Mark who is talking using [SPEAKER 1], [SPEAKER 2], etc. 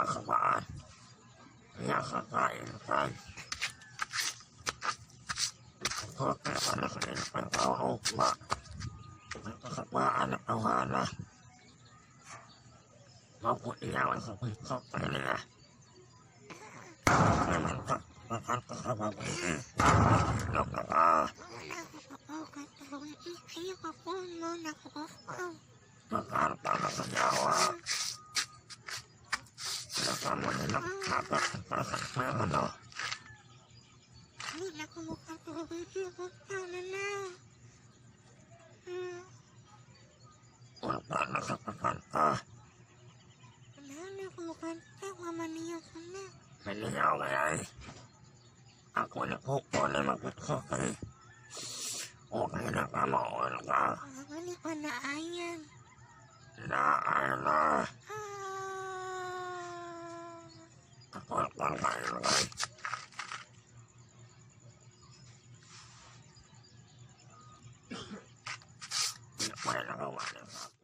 [SPEAKER 1] Makabaan. Nakakain ka. Ako na po po na magpapakay. Okay na ka mo ka.
[SPEAKER 2] Ako ni ko na ayan.
[SPEAKER 1] Na na. Ako ang kayo kay. Wala ka wala ka.